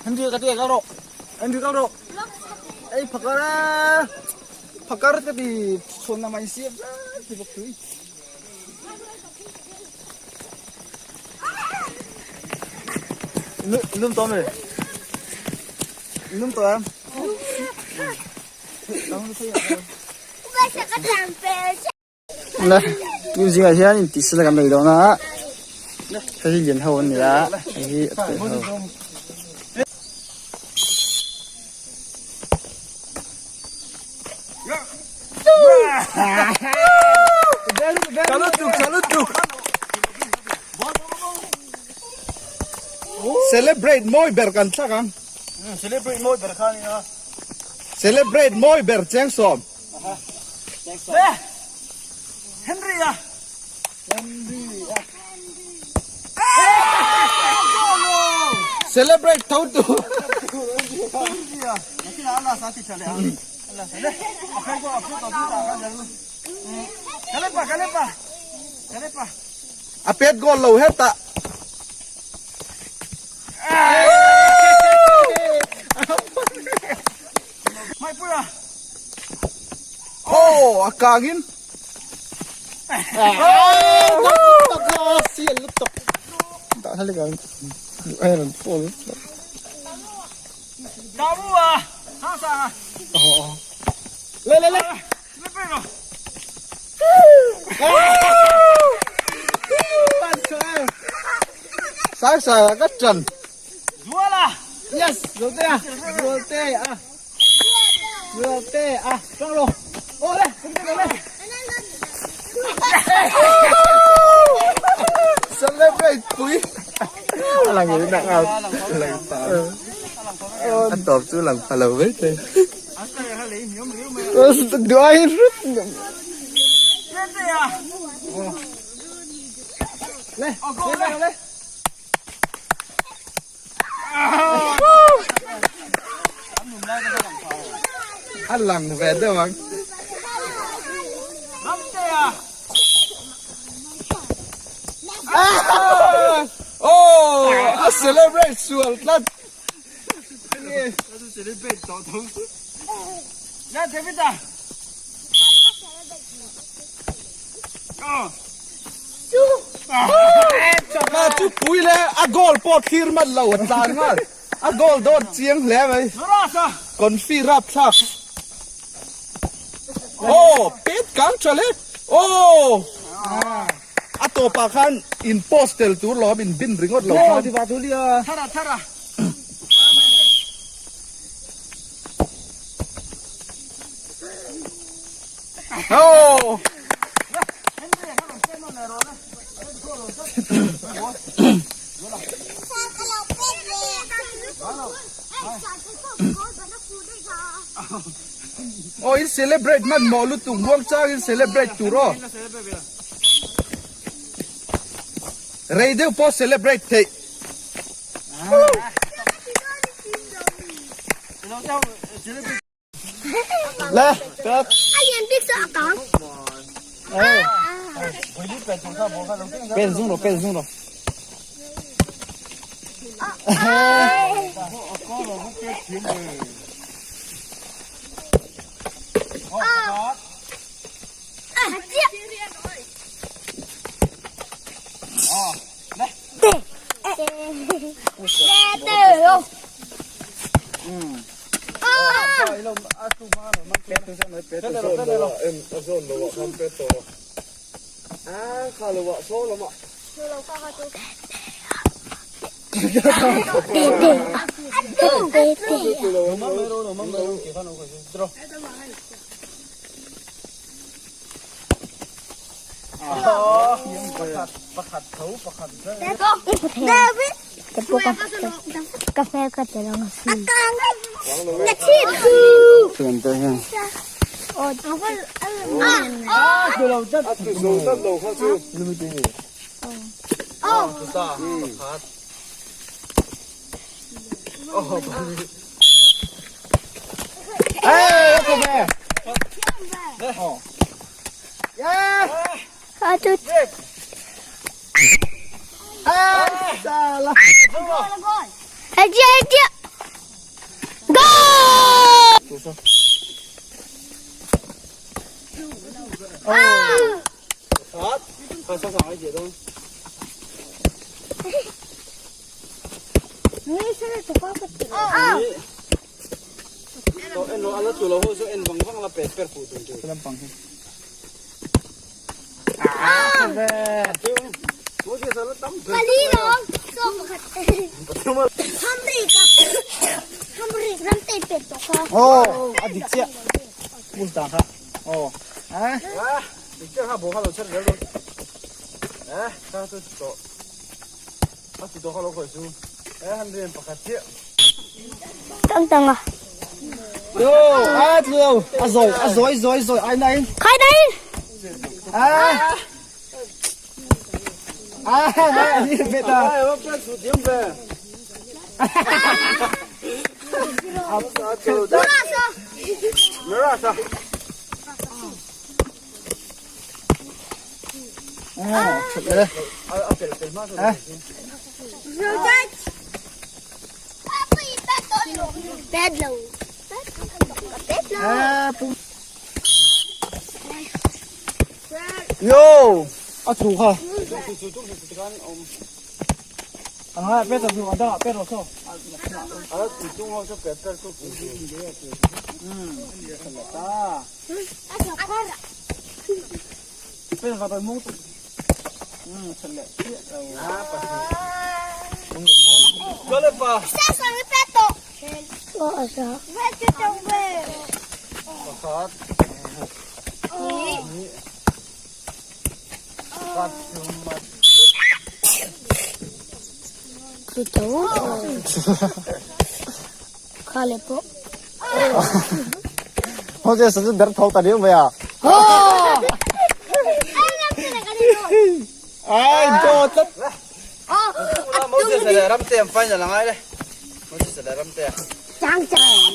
Henry ka ti kal rawh. Henry kal rawh. Ei phakar a. Phakar ka ti chhuan na mai siam ti bawk tui. Lum tawh mi. Lum tawh em? Le tu zingah hian intihsiak kan nei dawn a hei hi lian ho an ni a hei hi a te ho. Celebrate mawi ber kan thlak ang. Celebrate mawi ber kha nia. Celebrate mawi ber cheng sawm. Henry a. Henry a. Celebrate tho tu. Henry a. Nakina ala sa ti chale a. Ala sa le. Apel ko apel ko tu ta ka jaru. Kalepa kalepa. Kalepa. A pet goal lo heta. Oh, a kangin. Sáng sờ cắt trần. Yes, rồi tê à. Rồi tê à. Rồi tê à. Trong rồi. Ô đây, cũng tê đây. Celebrate pui. Là người nặng à? Anh tọp chú lần phải lầu với thế. Đứa ai rút. Lên, lên, lên. Anh lằng về đâu anh? Oh, a celebrate sual tlat. Ma chu pui le a goal pawh thlir man lo a tlan nghal. A goal dawn chiang hle mai. Confi rap thlak. Oh, pet kang tha le. Oh! A tawpah khan in post tel tur lawm in bin ringawt lo khan. Oh! Oh, in celebrate man maw lutuk muang chang in celebrate tur aw. Rei deuh pawh celebrate theih. Le, ka. Pen zung ro, pen zung ro. Oh, a dik chiah. Bus dan kha. Oh. Eh? Dik chiah kha bo kha lo cher zel dawn. Eh, kha chu to. A ti to kha lo khoi su. Eh, han rian pakhat chiah. Tang tang a. Yo, a tlu a zoi, a zoi zoi zoi ai nai. Khai đây. À. À, này, đi về ta. À, thật đấy. À. Bed low. Bed low. À, pum. Yo, a chu kha. À, bé tập trung ở bé rồi sao? Bé vào tới mông. Ừ, thật lẹ. Ờ sao? Cứ chú. Khai lẹ bộ. Hôm nay sẵn đất thâu ta đi không à? Ai cho tất. Chang chang.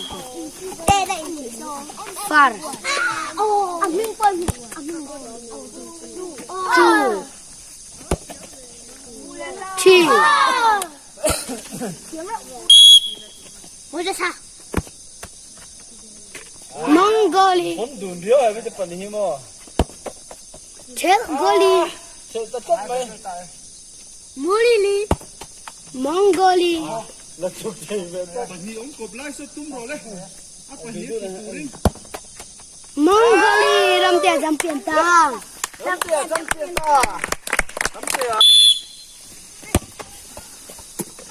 Far. Two. Three. Một sao? Mongoli. Goli. Mulili. Mongoli. Pahnih awm kawp lai saw tum rawh le. A pahnih ti turin. Mongoli ramte champion ta.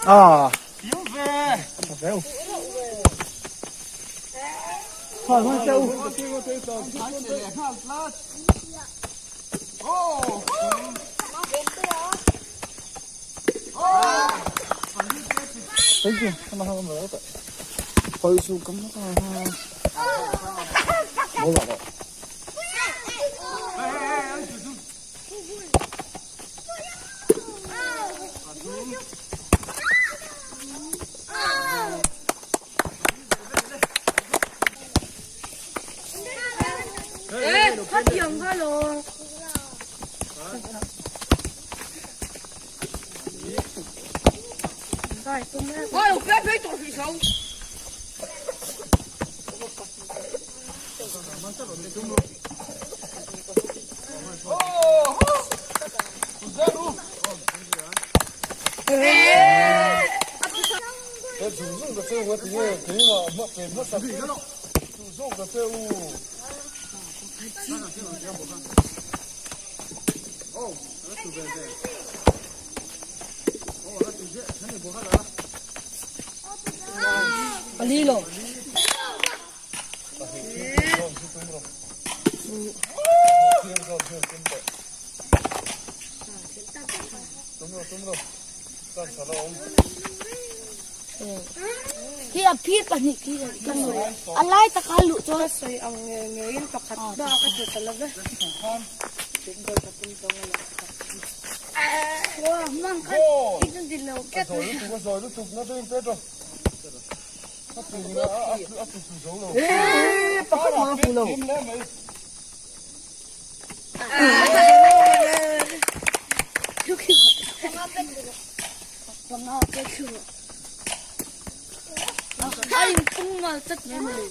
À. Véo. Thôi thôi châu. Thấy chưa? Sao mà không mở được? Thôi su cấm nó. Bố bảo rồi. Khi a phir pahnih khi kan a lai taka luh chuan Sawi ang nge ngeiin pakhat bak a tha ta lo ve. Wow, mang khan ikdun din lo ket Ê, pakhat mà phụ lâu. Ai pung ngal tat mai mai.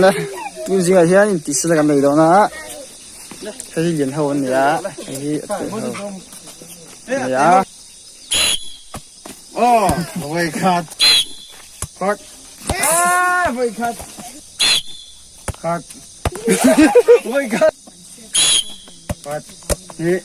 Le tu zingah hian intihsiak kan nei dawn a hei hi lian ho an ni a hei hi a te ho an ni a. Aw vawikhat khat vawikhat khat vawikhat khat hnih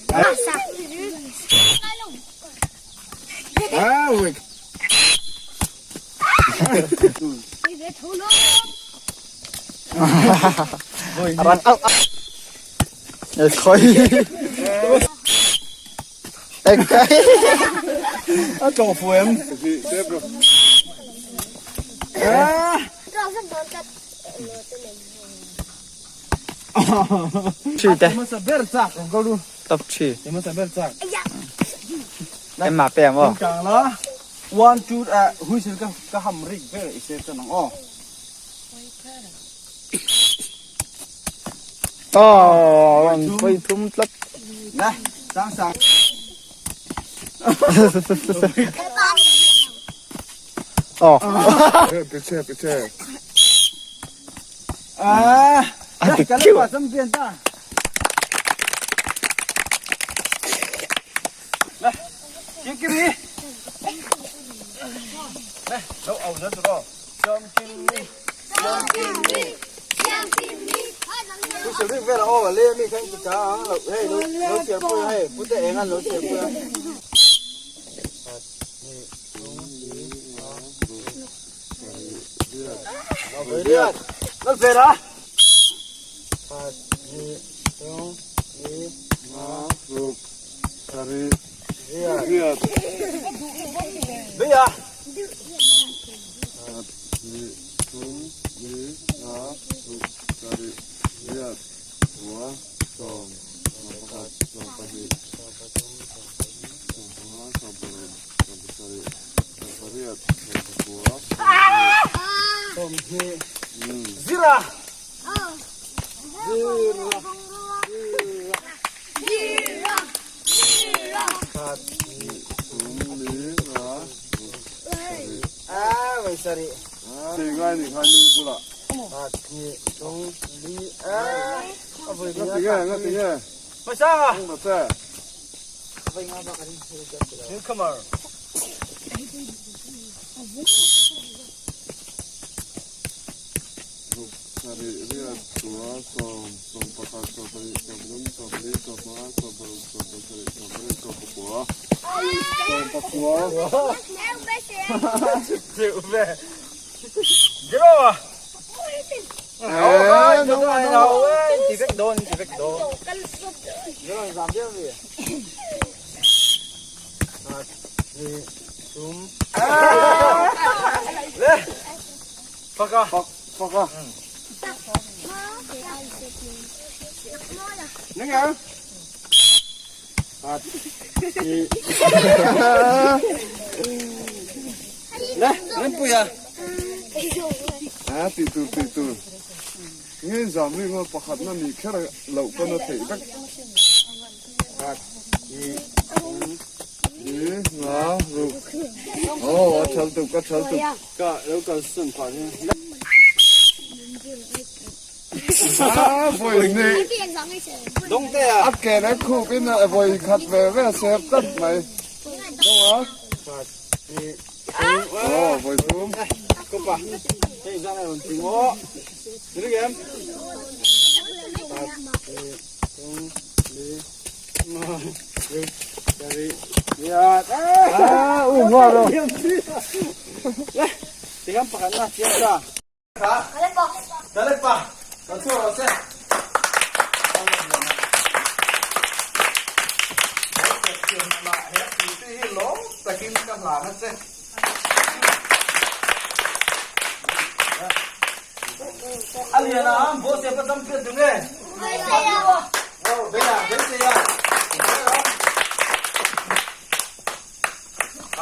Top 3 Em mà bè không? One two hui sil ka ka ham rik vel i se tan ang aw. Oh, one pui thum tlat. Na, sang sang. Oh. Ah. Dik khiu.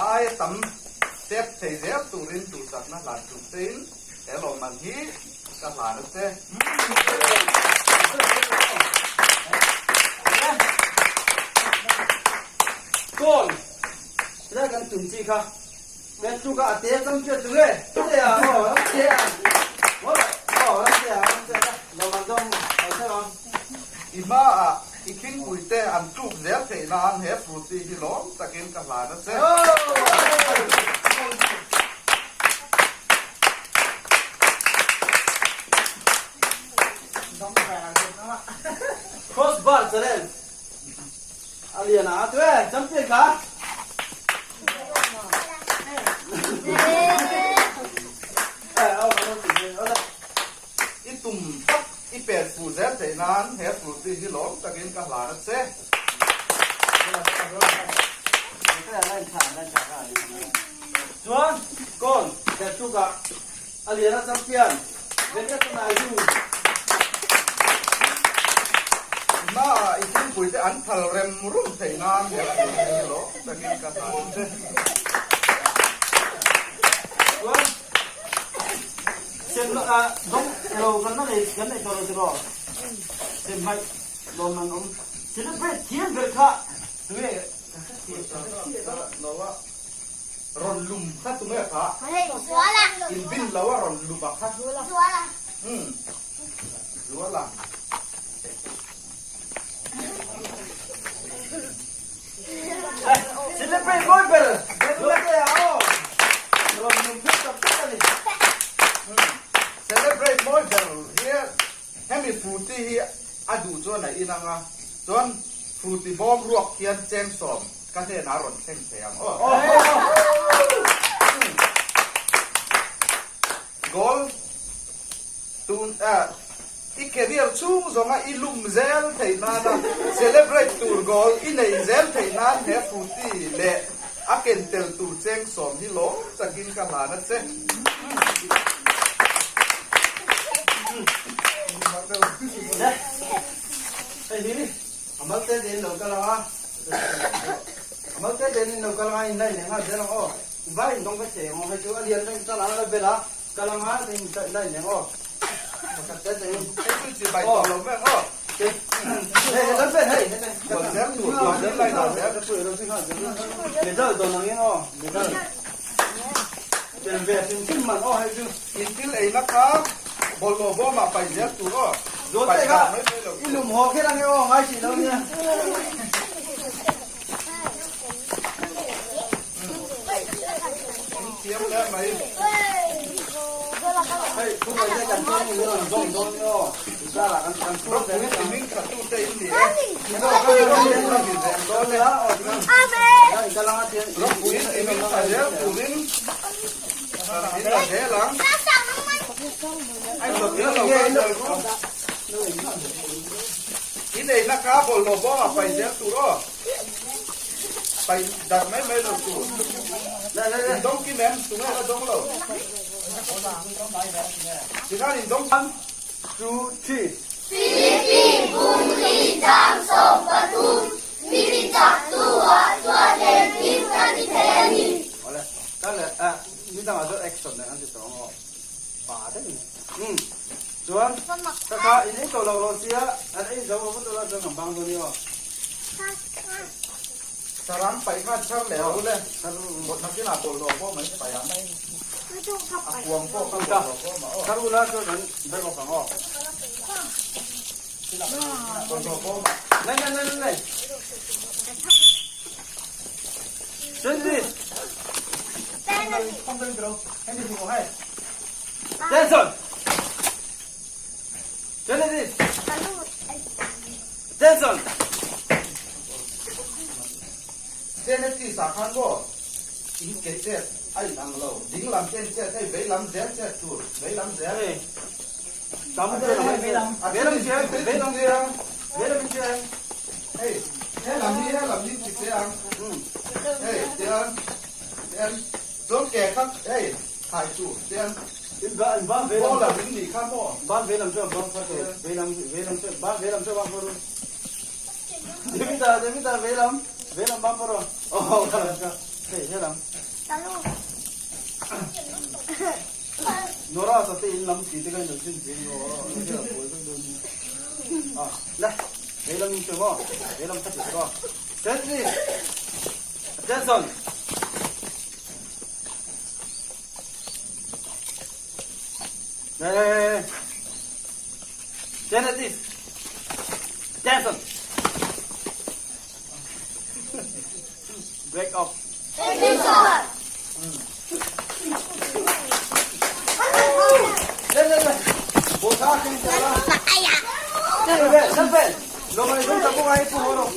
Ai tam step thei zel turin duhsakna hlan chung tein he lawmman hi ka hlan a che. Kawn la kan tum chi kha Pen chu ka a te chang chiat chu nge te a aw ram te a aw ram te a ram te a lawmman zawng lo theuh ang. I hmaah i khingpui te an tluk zel theih nan he fruity hi lawm takin ka hlan a che. Cross bar challenge a lian a tu e champion kha. I tum tak i pet fuh zel theih nan he fruity hi lawm takin ka hlan a che. Chuan kawn Serchukah a lian a champion Venkata Naidu. Hmaah i thingpuite an phal rem rum theih nan he fruity hi lawm takin ka hlan a che. Chuan sem dawng elo kan la nei kan nei tawh lo tiraw? Sem hmaih lawm an awm. Celebrate thiam ber kha tunge ka hre thiam lo a. Rawn lum kha tunge kha? In bin lo a rawn lum a kha. Umm. Zuala. Celebrate mawi ber Zuala aw. Nuam nung phek tak tak a ni. Celebrate mawi ber hi hemi fruity hi a duh chuan a inang a, chuan fruity bawm ruak hian chengsawm ka hnenah a rawn thleng thei ang aw. Goal tun i career chhung zawnga i lum zel theih nana celebrate tur goal i nei zel theih nan he fruity leh a ken tel tur cheng sawm hi lawm takin ka hlan a che. Hei hi a mal te te in lo kal ang a, a mal te te in lo kal ang a, in la ineng nghal zel ang aw. Vai in dawng vek thei ang aw, hei chu a lian reng tan a la bel a, kal ang a in la ineng aw. Pakhat te te in. Hei chu chi bai tawh lo mai ang aw. Hei hei lan vel hei hei. Buan zel tur, buan zel lai dan zel. Medal dawn ang in aw, medal. Tel ve hrim hrim man aw hei chu. In thil ei na kha bawlhhlawh bawmah paih zel tur aw. Zawhte kha i lum haw kher ange aw ngai hrih lo nia. In thiam hle mai. Hei thu mai te kan chuan in rawn zawm dawn nia aw. Zara kan kan chhuak ve Ropui vek ming tha tu te in ni e. Ropui ming tha zel turin in la zel ang. In eina kha bawlhhlawh bawngah paih zel tur aw. Paih darh mai mai lo tur. In dawng kim em? Tunge la dawng lo? Tikhan in dawng. One, two, three. Philippi Pumli chang 13, Mi mi chak tu ah chuan engkim ka ti thei a ni. Awle, ka leh eh ni dangah chuan action nen an ti tawh ang aw. Pa daih ni. Umm chuan ka kha in ei tawh lo rawh sia an ei zo vat ula chuan kan bang dawn i aw. Sarang paih khan chhar leh ho le bawt nakinah bawlhhlawh pawh mai paih ang. A kuang pawh kha bawlhhlawh pawh mah aw. Chhar ula chuan kan break off ang aw. Bawlhhlawh pawh mah. Lai lai lai lai. Cindy. Jason. Genesis. Jason. Genesis ah khan maw in ke chet a in ang lo ding lam ten chet hei vei lam zel chet tur vei lam zel. Vei lam zel vei lam zel vei lam zel. Hei he lam hi he lam hi ti che ang hei tian tian chuan ke kha hei thai tur tian In ba in ban vei lam ball in nih kha maw ban vei lam chuan ban phar tur vei lam vei lam chuan ban vei lam chuan ban phar ru David ah David ah vei lam vei lam ban phar ru oh ka lam ka hei he lam Nora sa te in lam ti te ka in lo zin zin ro he lam buai vek dawn nia ah le vei lam in chu maw vei lam kha ti ro Sentry Attention Hey, Genesis, Jason, break off. Lên lên lên, bố tha kinh tế la. Lên lên lên, lô mai chúng ta cũng ai phụ rồi.